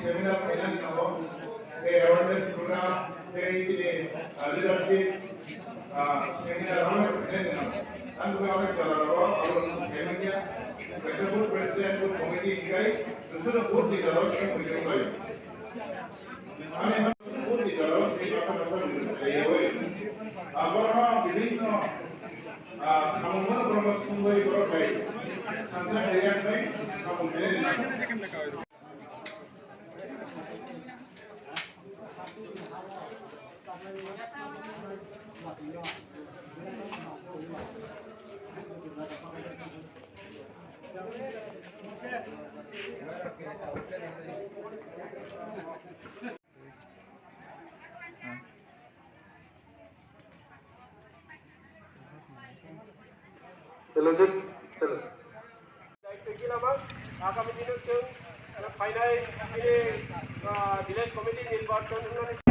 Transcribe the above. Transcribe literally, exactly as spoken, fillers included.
Seminar khainani tongo, tei awareness program, tei chini, ah, leadership, ah, seminar rok khainani tongo. Ang bo ang jora rogo abo khaimanya, kaisa board president, board committee hikai, joto board leader rok khe khuijaklaio. Ani board leader rok khe kaka kaka khuijaklaio. Abono bibhinno, ah, samungmano borok songwi borok bai thansa khaiyaknai samung khainani nango. Hello, Jit. Hello. Daityo gila mang, agami dino chwng, ano, phainai, bini, ah, village committee nirbachon wngnani.